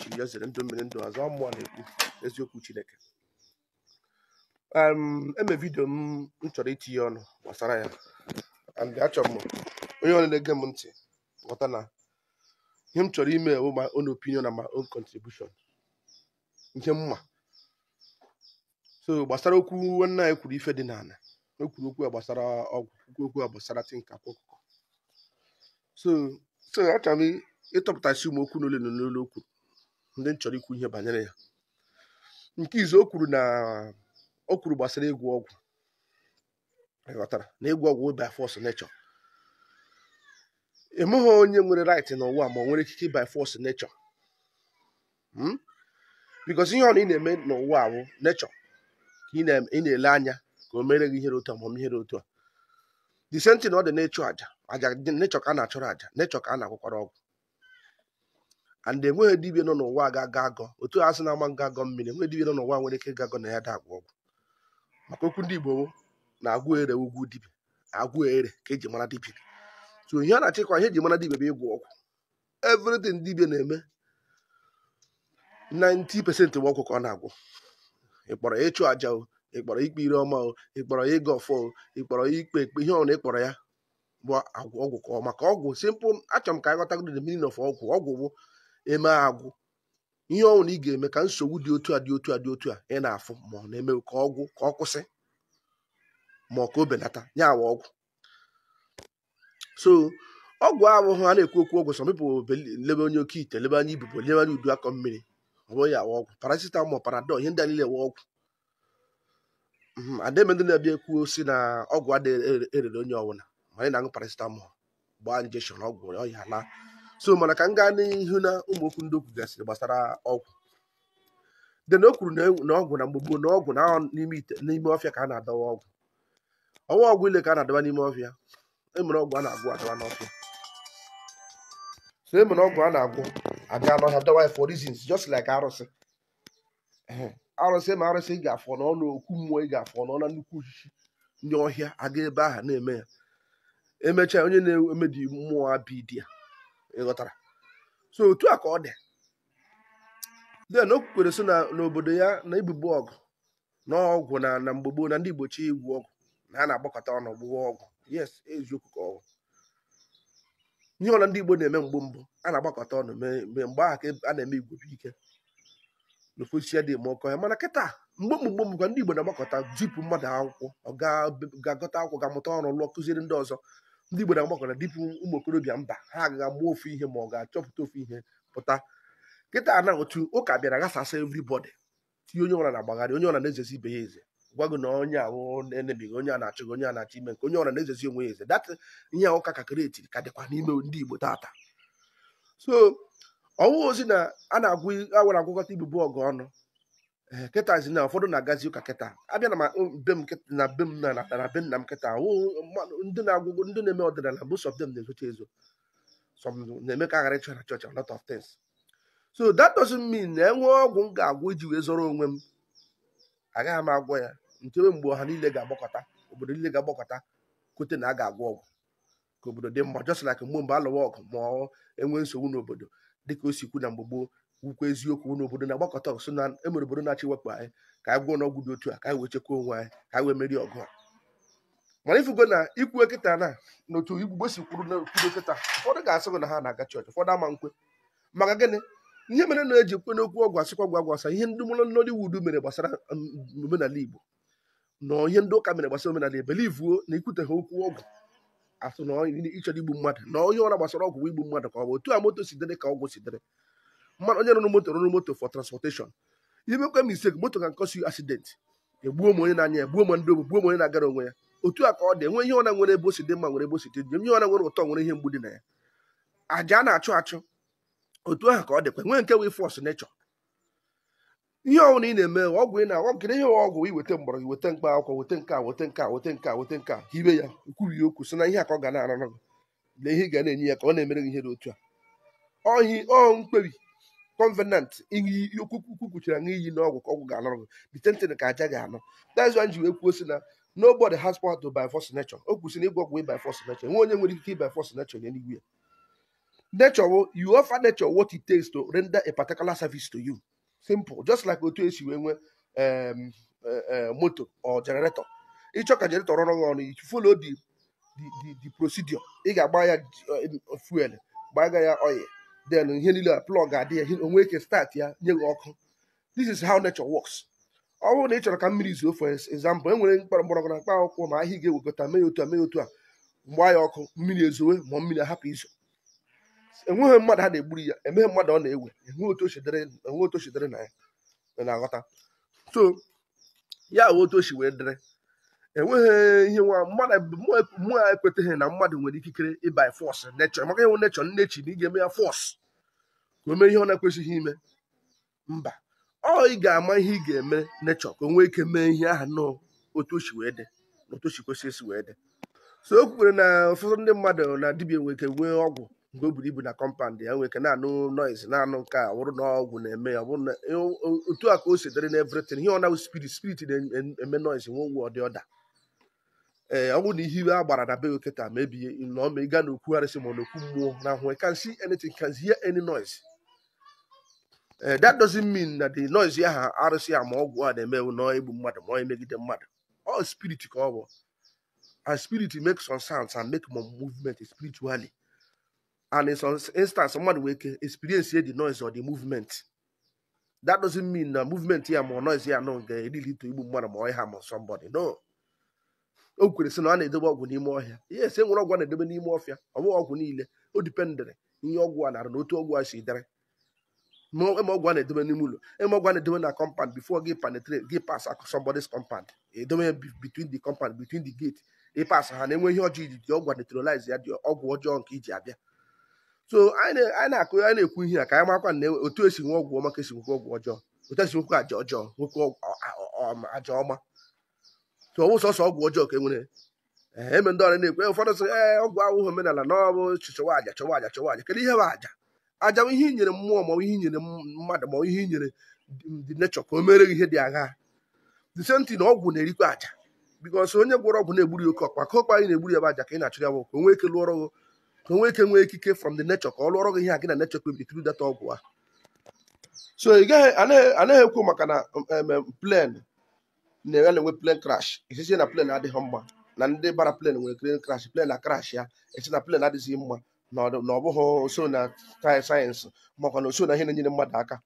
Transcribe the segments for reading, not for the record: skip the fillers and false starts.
Chiri ya zere. Ndụ mmiri, ndụ azụ, ọmụọ na-ekwu eziokwu. Chineke eme video m chọrọ itinye ọnụ gbasara ya, and achọrọ m onye ọbụla na-ege m ntị ghọta na ihe m chọrọ ime bụ my own opinion and my own contribution, nke mma. So gbasara okwu nwanne anyị kwuru, ife dị n'ala, o kwuru okwu a gbasara ọgwụ, okwu okwu a gbasara tinka ọkụkọ. So achọrọ m ịtọpụtasị ụmụ okwu n'ole na n'ole okwu ndị m chọrọ ikwu ihe banyere ya. Nke izu o kwuru na o kwuru gbasara ịgwọ ọgwụ. Ị ghọtara na ịgwọ ọgwụ by force nature, ịmụghị onye nwere right n'ụwa ma ọ nwere ikike by force nature. Because ihe ọ na ị na-eme n'ụwa awụ nature ka ị na-ele anya ka o mere gị ihe dị otu a ma ọ ihe dị otu a. The same thing ọ dị n'ịchụ aja. Aja nature ka a na-achụrụ aja, nature ka a na-agwụkwara ọgwụ. And enweghị dibịa nọ n'ụwa ga-aga agọ otu a sị na-ama nga agọ mmiri. Enweghị dibịa nọ n'ụwa nwere ike ịga agọ na ya da agwọ ọgwụ, maka okwu ndị Igbo bụ na agwụ ere ugwu dibịa, agwụ ere ka eji mara dibịa. So ihe a na-achịkwa, ihe eji mara dibịa bụ ịgwọ ọgwụ. Everything dibịa na-eme, 90% bụ ọgwụ ka ọ na-agwụ. Ị kpọrọ ya ịchụ aja o, ị kpọrọ ikpe ire ọma o, ị kpọrọ ya ịga ọfọ o, ị kpọrọ ya ikpe ekpe, ihe ọ na ị kpọrọ ya bụ agwụ ọgwụ ka ọ maka ọgwụ. Simple. Achọrọ m ka anyị ghọtagodo the meaning of ọgwụ. Ọgwụ bụ eme agwụ ihe ọnwụ na ị ga-eme ka nsogbu dị otu a, dị otu a, dị otu a ị na-afụ ma ọ na-eme, ka ọgwụ ka ọ kwụsị ma ọ ka o benata ya awa ọgwụ. So ọgwụ abụghị a na-ekwu okwu ọgwụ. Some people lebe onye oke ite, lebe anya ibubo, lebe anya udu akọ mmiri. Ọ bụghị awa ọgwụ. Paracetamol, Panadol, ihe ndị a niile ewe ọgwụ. Ademe ndị na-abịa ekwu si na ọgwụ adịghị erere onye ọbụla, ma anyị na-aṅụ paracetamol, gbaa injection ọgwụ, ọya ala. So mana ka m gaa n'ihu na ụmụ okwu ndị okwu gasịrị gbasara ọgwụ dị na o kwuru na ọgwụ na mgbe gboo, na ọgwụ na n'ime ite, n'ime ọfịa ka a na-adọwa ọgwụ. Ọwa ọgwụ ile ka a na-adọba n'ime ọfịa. E nwere ọgwụ a na-agwụ adọba n'ọfịa. So e nwere ọgwụ a na-agwụ aga n'ọhịa dọwa ya for reasons, just like arụsị. Ehe, arụsị ma arụsị ị ga-afọ n'ọnụ okwu mmụọ, ị ga-afọ n'ọnụ nnukwu osisi ndị ọhịa aga ebe ahụ na-eme ya. Emechaa, onye na-emebi mmụọ abidi ya. Ị ghọtara? So otu a ka ọ dị. Then o kwukwere so na n'obodo ya na ibubo ọgụ na ọgwụ na mgbe gboo na ndị Igbo chi igwu ọgwụ na ha na-agbakọta ọnụ gbụwa ọgwụ. Yes, eziokwu ka ọgwụ. Ihe ọla ndị Igbo na-eme mgbe mbụ, a na-agbakọta ọnụ mee mgbe ahụ ka a na-eme igwe bụ ike n'ofu osisi ya dị eme ọkọ ya. Mana kịta, mgbe mbụ ka ndị Igbo na-agbakọta zipụ mmadụ akwụkwọ, ọ ga-agọta akwụkwọ, ga-amụta ọrụ, lụọ, kụziere ndị ọzọ. Ndị Igbo na-agbakọta dipụ ụmụ okorobịa mba ha agaghị amụọ ofu ihe ma ọ ga-achọpụta ofu ihe pụta. Kịta na otu ụka bịara ghasasị everybody, tinye onye ọbụla na-agbagharị, onye ọbụla na-ezezi ibe ya eze, gwa gị na onye ahụ enebighị, onye a na-achọ gị, onye a na-achọ ime nke onye ọbụla na-ezezi onwe ya eze. That ihe a ụka kakịrị etiri ka dịkwa n'ime ndị Igbo tata. So ọwụ ozi na a na-agwụ awara agwụkọta ibubo ọgụ ọnụ. Ee, kịta zi na ụfọdụ na-agazi ụka. Kịta abịa na be m na be m na be nna m kịta, ndị na-agwụgwọ, ndị na-eme ọdịnala, most of them na-ezocha ezo. Some na-eme ka aghara ịchọ na chọọchị, a lot of things. So that doesn't mean na enwe ọgwụ m ga-agwụ iji wee zọrọ onwe m, agaghị m agwọ ya nchewe mgbe ọha niile ga-agbakọta, obodo niile ga-agbakọta kwete na a ga-agwọ ọgwụ ka obodo dị mma, just like mgbe mgbe alụwa ọgụ ma ọ enwe nsogbu n'obodo, dịka o si kwu na mgbe gboo. Wukwa eziokwu n'obodo na-agbakọta ọgụ so na emere obodo na-achị wepụ anyị, ka anyị gwụọ n'ọgwụ dị otu a, ka anyị wee chekwa onwe anyị, ka anyị wee merie ọgụ a. Mana ifugo na ikwuwe kịta na n'otu Igbo si kwuru na kwudo kịta, ụfọdụ ga-asị gị na ha na-aga chọọchị, ụfọdụ ama nkwe. Maka gịnị? Ihe mere na eji ekwe n'okwu ọgwụ, asịkwa ọgwụ agwụ asa ihe ndị mụrụ Nollywood mere gbasara omenala Igbo na ihe ndị ụka mere gbasara omenala Igbo, belivuo na ikwuteghị okwu ọgwụ, asụ na ịchọrọ igbu mmadụ, na onye ọra gbasara ọgwụ bụ igbu mmadụ. Ka ọ bụ otu a moto si dịrị ka ọgwụ si dịrị mmadụ. Onye rụrụ moto rụrụ moto for transportation. Imekwe mistake, moto can cause you accident, egbuo m onye na-anya ya, gbuo m ndị ogbu, gbuo m onye na-agara onwe ya. Otu a ka ọ dị. Enwe ihe ọna nwere ebe o si dị mma, nwere ebe o si dị njọ. Ihe ọna nwere ụtọ, nwere ihe mgbu dị na ya. Aja a na-achụ achụ, otu ahụ ka ọ dịkwa. Nwee nke wee force nature. Ihe ọbụla ị na-eme, ọgwụ ị na-agwọ nkiri ihe ọgwụ, iweta mgbọrọgwụ, weta mkpa akwụkwọ, weta nke a, weta nke a, weta nke a, weta nke a, hibe ya, kwubi okwu sị na ihe a ka ọ ga na-arụ gị, lee ihe ị ga na-enye ya ka ọ na-emere gị ihe dị otu a. Ọhị ọ mkpebi covenant iyi okwu kwukwuchara aṅụ iyi n'ọgwụ ka ọgwụ ga-anọrọ gị. The same thing ka aja ga-anọ. That's why m ji wee kwuo sị na nobody has power to by force nature. O kwụsị na ịgwọ ọgwụ by force nature, enwe onye nwere ike by force nature n'eluigwe ya. Nature wụ, you offer nature what it takes to render a particular service to you. Simple. Just like otu esi wee nwee moto or generator. Ịchọ ka generator rụrụ gị ọrụ, you follow the procedure. Ị ga-agba ya fuel, gbaga ya oil, then ihe niile a plug adị ya, onwe ike start ya, nye gị ọkụ. This is how nature works. Ọ bụrụ na ị chọrọ ka mmiri zoo, for example, e nwere mkpọrọ mgbọrọgwụ na mkpa akwụkwọ ma ahịa ị ga-ewekọta, mee ya otu a, mee ya otu a, mgba ya ọkụ, mmiri ezowe ma mmiri ahapụ izo. Enweghị mmadụ ha na-egburu ya, emeghe mmadụ ọ na-ewe, enweghị otu o si dịrị, enweghị otu o si dịrị na ya. Ị na-aghọta? So ya wụ otu o si wee dịrị. Enweghị ihe nwa mmadụ, mmụọ ekweteghị na mmadụ nwere ikikere ịba force nature, maka ịhụ nature nnechi na ị ga-eme ya force ka o mee ihe ọ na-ekwesịghị ime. Mba, ọ ị ga-ama ihe ị ga-eme nature ka o nwee ike mee ihe ahụ nọọ otu o si wee dị na otu o si kwesị esi wee dị. So o kwukwere na ụfọdụ ndị mmadụ na dibịa nwere ike nwee ọgwụ mgbe o buru ibu na compound ya, nwere ike na-anụ noise, na-anụ nke a, wụrụ na ọgwụ na-eme ya. Ọ bụrụ na otu a ka o si dịrị na everything, ihe ọ na spirit, spirit na-eme noise nwe nwe ọ dị ọda. Ee, ọ bụrụ na ihe iwe a gbara na be kịta ma ebie na ọ ma ị gaa n'okwu arịsị ma ọ n'okwu mmụọ na ahụ, can see anything, can hear any noise. That doesn't mean na the noise ya ha arụsị ya ma ọgwụ a na-eme na ọ egbu mmadụ ma ọ emegide mmadụ. Ọ spirit ka ọ bụ, and spirit make some sounds and make more movement spiritually, and in some instance mmadụ nwere ike experience the noise or the movement. That doesn't mean na movement ya ma noise ya nọ ga-erili to igbu mmadụ ma ọ ha ma somebody. No, o kwere sị na a na-edobe ọgwụ n'ime ọhịa. Yes, e nwere ọgwụ a na-edobe n'ime ọfịa. Ọ bụghị ọgwụ niile. O dependere ihe ọgwụ a nara na otu ọgwụ a si dịrị. Ma eme ọgwụ a na-edobe n'ime ụlọ, eme ọgwụ a na-edobe na compound before gị penetrate, gị pass somebody's compound, edobe ya between the compound, between the gate. Ị pass ha na-enwe ihe ọjọọ iji dị ọgwụ neutralize ya, dị ọgwụ ọjọọ nke iji abịa. So anyị na-akụ, anyị na-ekwu ihe a ka anyị makwa na otu esi nwe ọgwụ ọma ka esi nwekwa ọgwụ ọjọọ, otu esi nwekwa aja ọjọọ, nwekwa aja ọma. So ọ bụ sọsọ ọgwụ ọjọọ ka e nwere. Ee, eme ndị ọrịa na-ekwe, ụfọdụ sị, ee, ọgwụ awụghị omenala, na ọ bụ chụwa aja, chụwa aja, chụwa aja. Kedu ihe bụ aja? Aja bụ ihe i nyere mmụọ, ma ọ bụ ihe i nyere mmadụ, ma ọ bụ ihe i nyere the nature ka o mere gị ihe dị agha. The same thing, ọgwụ na-erikwa aja, because onye gwọrọ ọgwụ na-egburu ya oke ọkpa, ka ọkpa anyị na-egburu ya bụ aja ka ị na-achụrụ ya, bụ ka o nwee ike lụọrọ gị, ka o nwee ike nwee ikike from the nature ka ọ lụọrọ gị ihe a gị na nature kpebiri through that ọgwụ a. So ị gaghị anaghị ekwu maka na plane na-enwe plane crash, esizie na plane adịghị mma, na ndị bara plane nwere plane crash, plane na crash ya, esi na plane adịghị mma, na ọ bụghị so na sayensị, makwa na o so na ihe na-enyere mmadụ aka.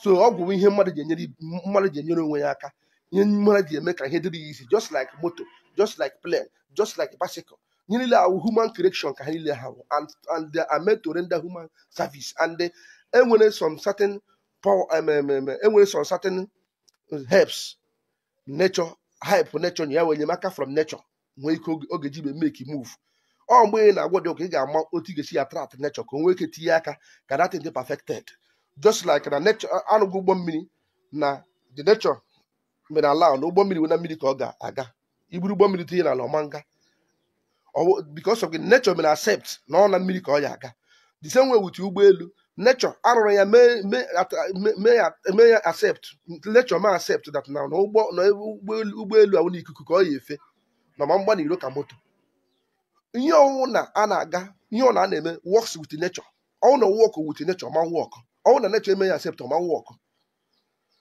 So ọgwụ bụ ihe mmadụ ji enyere, mmadụ ji enyere onwe ya aka, ihe mmadụ ji eme ka ihe dịrị ya isi, just like moto, just like plane, just like bicycle. Ihe niile awụ human creation ka ha niile ha bụ, and they are meant to render human service, and they enwere some certain power, enwere some certain helps nature, help nature nye ya wee enyemaka from nature nwee ike oge ji wee make move. Ọ mgbe ị na-agwọ dị ụka, ị ga-ama otu ị ga-esi attract nature ka o nwee ike tinye aka ka that thing dị perfected. Just like na nature arụghị ụgbọ mmiri, na the nature mere ala na ụgbọ mmiri wee na mmiri ka ọ ga-aga. Iburu ụgbọ mmiri tinye n'ala, ọma nga. Because of the nature mere accept na ọ na mmiri ka ọ ya aga. The same way with ụgbọelu, nature arụrụ ya mee ya accept, nature mee accept that na ụgbọ na ụgbọelu ahụ n'ikuku ka ọ ya efe, na ma mgba n'iro ka moto. Ihe ọwụwụ na a na-aga, ihe ọ na a na-eme works with nature. Ọwụ na work with nature, ma work ọwụ na nature eme ya accept, ma work.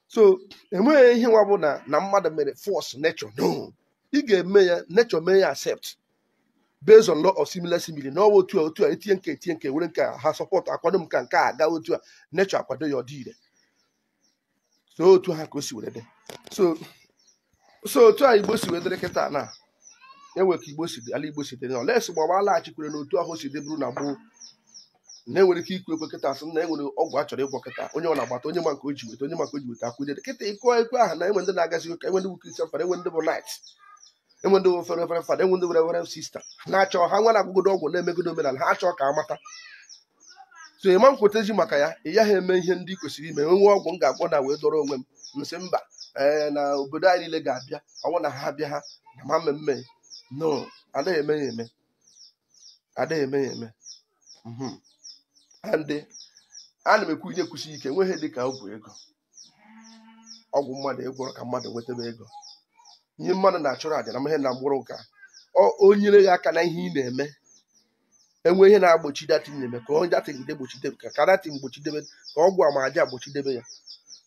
So enweghị ihe nwa bụ na mmadụ mere force nature. No, ị ga-eme ya nature mee ya accept based on law of similar simile, na ọwa otu a, otu a, etinye nke, etinye nke, were nke a, ha support, akwado m ka nke a aga otu a, nature akwado ya, ọ dị ire. So otu ha ka o si were dị. So otu a Igbo si wee dịrị kịta na enwe ka Igbo si dị, ala Igbo si dị na olesi ma ọ laghachikwere n'otu ahụ o si dị bụrụ na gboo, na enwere ike ikwu ekwe kịta asị na enwere ọgwụ a chọrọ ịgwọ kịta, onye ọ na-agbata, onye ma nke o ji weta, onye ma nke o ji weta, akwụdere kịta ịkụ ekwe ahụ, na enwe ndị na-agazi ụka, enwe ndị bụ Christian father, enwe ndị bụ knight, enwe ndị bụ reverend father, enwe ndị bụ reverend sister na-achọ ha nwa na-agwụgodo ọgwụ, na-emegodo omenala ha, achọ ka amata. So ịma nkwetezi maka ya, ị yaghị eme ihe ndị kwesịrị ime. Enwe ọgwụ m ga-agwọ na wee dọrọ onwe m nsị mba, ee, na obodo anyị niile ga-abịa ọnwụ na ha bịa ha na ma mmemme. No, adịghị eme ya eme, adịghị eme ya eme. And ana m ekwu ihe kwụsị ike, enweghị dị ka ọgwụ ego, ọgwụ mmadụ ịgwọrọ ka mmadụ nwetebe ego. Ihe mmadụ na-achụrụ àjà na ihe na mgbụrụ ụka, o nyere ya aka na ihe ị na-eme. Enwe ihe na-agbochi datin na-eme ka onye datin gide gbochidebe, ka datin gbochidebe, ka ọgwụ ama aja gbochidebe ya.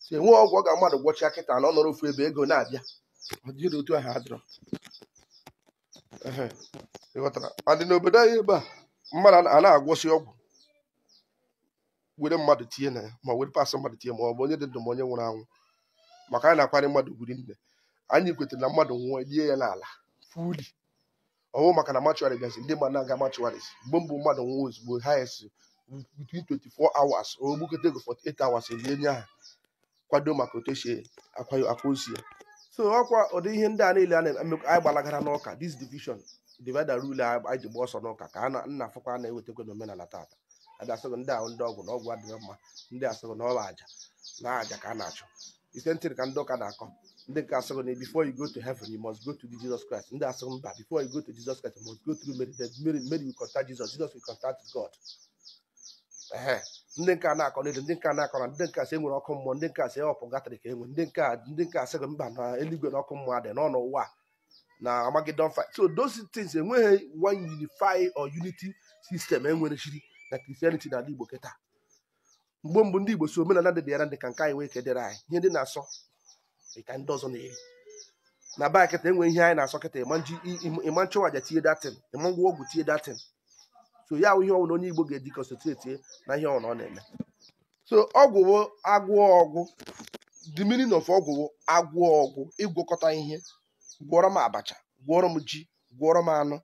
So enwe ọgwụ ọ ga mmadụ gwọchaa kịta na ọ nọrọ ofu ebe ego na-abịa. Ọ dịrị otu ahụ adịrọ. Ehe, ị ghọtara? Adị n'obodo anyị ebe a, mmadụ a na-agwọsị ọgwụ were mmadụ tinye na ya, ma were pasị mmadụ tinye, ma ọ bụ onye dị ndụ ma onye nwụrụ anwụ, maka anyị na-akwanye mmadụ ugwu nne. Anyị kwetara na mmadụ nwụọ, lie ya n'ala fuli ọwụ, maka na mortuary bịazi, ndị mmadụ na-aga mortuaries. Mgbe mbụ, mmadụ nwụọ ozugbo, highest between 24 hours o gbukọta ego 48 hours, elie nye aha, kwado maka otu esi akwa akwa ozu ya. So ọkwa ụdị ihe ndị a niile a na-eme, anyị gbalagara n'ụka. This division, divide and rule, anyị ji gba ọsọ n'ụka ka a na nna afụkwa a na-ewetakwa n'omenala tata. Abịa asịghị ndị ahụ ndị ọgwụ na ọgwụ adịghị mma, ndị asịghị na ọ bụ aja na aja ka a na-achụ ise ntịrị ka ndị ụka na-akọ. Ndị nke asịghị na before you go to heaven, you must go to the Jesus Christ. Ndị asịghị mba, before you go to Jesus Christ, you must go through Mary. Then Mary will contact Jesus, Jesus will contact God. Ehe, ndị nke a na-akọ n'elu, ndị nke a na-akọ na ndị nke asị enwere ọkụ mmụọ, ndị nke asị ọpụ gatịrị ka enwe, ndị nke asịghị mba, na eluigwe na ọkụ mmụọ adị nọ n'ụwa na Armageddon fight. So those things, enweghị one unify or unity system enwere chiri na Christianity n'ala Igbo kịta. Mgbe mbụ, ndị Igbo si omenala dị dịara ndị ka nke anyị nwee ike dịrị anyị ihe ndị na-asọ dị ka ndị ọzọ na-eri na baa kịta. Enwe ihe anyị na-asọ kịta, ịma nji ịma nchụaja tinye datin, ịma ngwa ọgwụ tinye datin. So ya wụ ihe ọbụla onye Igbo ga-eji concentrate na ihe ọbụla ọ na-eme. So ọgwụ bụ agwọ ọgwụ. The meaning of ọgwụ bụ agwọ ọgwụ, ịgwọkọta ihe. Gwọrọ m abacha, gwọrọ m ji, gwọrọ m anụ,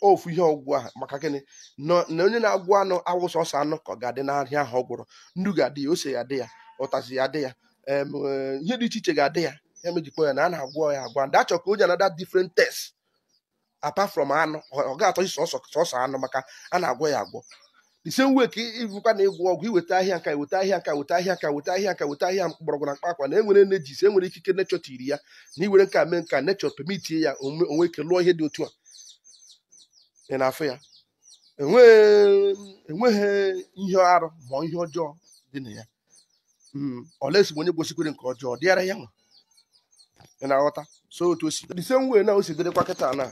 ofu ihe ọgwụgwọ ahụ. Maka gịnị? Na onye na-agwọ anụ awụ sọsọ anụ ka ọ ga-adị n'ahịa ahụ ọ gwọrọ, nnu ga-adị ya, ose ga-adị ya, ụtazị ya adị ya, ihe dị iche iche ga-adị ya. Ya mejikwa ya na a na-agwọ ya agwa ndị achọ ka onye another different test apart from anụ. Ọ ga-atọchi sọsọ sọsọ anụ, maka a na-agwọ ya agwọ. The same way ka ịbụkwa na ịgwọ ọgwụ, iweta ahịa nka, weta ahịa nka, weta ahịa nka, weta ahịa nka, weta ahịa mgbọrọgwụ na mkpa akwa, na enwere energies, enwere ikike nature tiri ya, na iwere nka mee nka, nature permitie ya onwe ike lụọ ihe dị otu a. Ị na-afụ ya, enweghị ihe arụ ma ihe ọjọọ dị na ya. Olesi onye gwosikwere nke ọjọọ dịara ya nwa, ị na-aghọta? So otu o si, the same way na o si dịrịkwa kịta na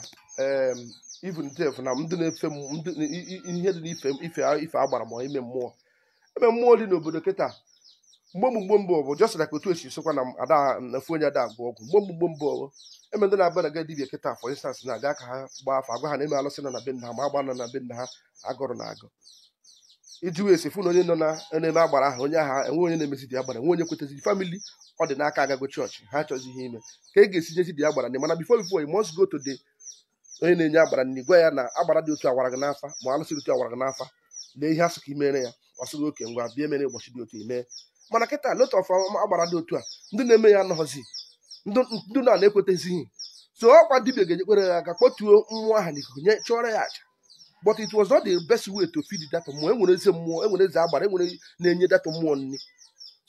even def na ndị na-efe ndị ihe dị n'ife ife ife agbara ma ime mmụọ, eme mmụọ dị n'obodo kịta. Mgbe mbụ bụ just like otu esi sịkwa na ada na-efu onye ada agwọ ọgwụ. Mgbe mbụ bụ eme ndị na-abịa na ga dibịa kịta, for instance, na-aga ka ha gbaa afọ, agwa ha na eme alụsị nọ na be nna ha, ma agba nọ na be nna ha agụrụ na agụ iji wee si fụ na onye nọ na na-eme agbara ahụ, onye ahụ enwe onye na-emezi di agbara, enwe onye kwetaziri family ọ dị n'aka agago chọọchị, ha achọzi ihe ime ka e ga-esi nyezi di agbara nne. Mana before you must go to the onye na-enye agbara nne, gwa ya na agbara dị otu awara gị n'afa, ma alụsị dị otu awara gị n'afa, lee ihe asị ka imere ya. Ọ sịghị oke ngwa, bịa emere ụbọchị dị otu ime. Mana kịta, lot of agbara dị otu a, ndị na-eme ya anọghọzi, ndị na na-ekwetezighị. So ọkwa dibịa ga-enyekwere ya aka kpọtuo mmụọ ahụ n'ikuku, nye chụọrọ ya aja. But it was not the best way to feed that mmụọ. Enwere eze mmụọ, enwere eze agbara, enwere na-enye that mmụọ nri.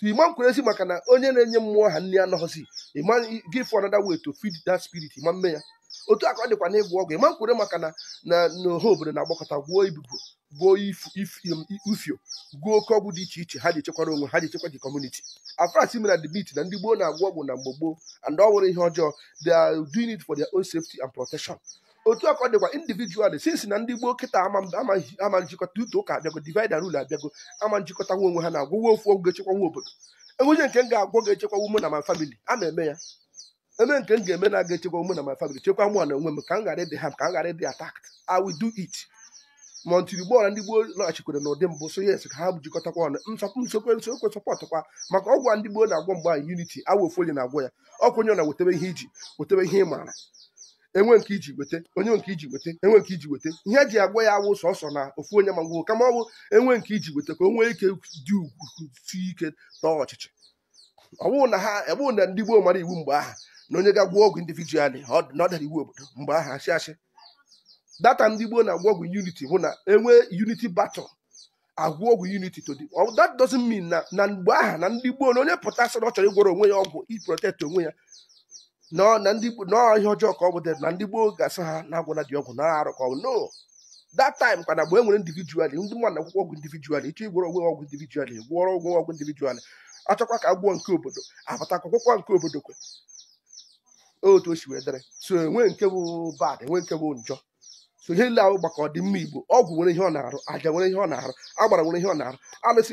So ịma nkwere maka na onye na-enye mmụọ ha nri anọghọzi, ịma give for another way to feed that spirit, ịma mme ya. Otu a ka ọ dịkwa n'ịgwọ ọgwụ. Ịma nkwere maka na ọha obodo na-agbakọta gwuo ibubo, gwuo ufio, gwuo oke ọgwụ dị iche iche ha ji echekwara onwe ha, ji echekwa the community. Afras mere admit na ndị gboo na-agwọ ọgwụ na mgbe gboo, and ọ nwere ihe ọjọọ. They are doing it for their own safety and protection. Otu a ka ọ dịkwa individually, since na ndị gboo kịta ama njikọta uto ụka abịago, divide and rule abịago, ama njikọta nwa onwe ha na-agwụwa ofu ọgwụ ga-echekwa nwa obodo. Enwenye nke m ga-agwọ ga-echekwa mụ na my family, a na-eme ya eme. Nke m ga-eme na-aga echekwa mụ na my family, chekwa mụ na onwe m, ka m ghara ịdị ha, ka m ghara ịdị attacked, I will do it. Ma ntiri gboo na ndị gboo lọghachikwere n'ụdị mbụ. So yes, ka ha jikọtakwa ọnụ, nsọpụ nsokwe nsokwe sọpọtụkwa maka ọgwụ a ndị gboo na-agwọ mgbe ahụ. Unity awụ ofu onye na-agwọ ya, ọkwa onye na wetebe ihe iji wetebe ihe ị maara, enwe nke iji weta, onye nke iji weta, enwe nke iji weta ihe eji agwọ ya awụ sọsọ na ofu onye ma ngwụ, kama ọwụ enwe nke iji weta ka o nwee ike dị ugwu, sie ike, tọọ ọchịchị. Ọ bụrụ na ha ọ bụrụ na ndị gboo mara iwu mgbe ahụ na onye ga-agwọ ọgwụ individually, na ọ dara iwu obodo mgbe ahụ. Asị asị data ndị gboo na-agwọ ọgwụ unity bụ na enwe unity battle, agwọ ọgwụ unity to the oh, that doesn't mean na mgbe ahụ na ndị gboo na onye pụta sị na ọ chọrọ ịgwọrọ onwe ya ọgwụ i protect onwe ya, na ndị gboo na ihe ọjọọ ka ọ bụ dị na ndị gboo ga-asị ha na-agwụna dị ọgwụ na arụ ka ọ bụ. No, that time kwa na mgbe e nwere individually, ndị mmadụ na-akwụkwọ ọgwụ individually, ịchọ ịgwọrọ onwe ọgwụ individually, gwọrọ onwe ọgwụ individually, achọkwa ka agwọ nke obodo apụta akwụkwọ nke obodo kwe otu o si wee dịrị. So enwe nke bụ bad, enwe nke bụ njọ. So ihe niile ahụ gbakọ ọdịmma Igbo. Ọgwụ nwere ihe ọ na-arụ, aja nwere ihe ọ na-arụ, agbara nwere ihe ọ na-arụ, alụsị.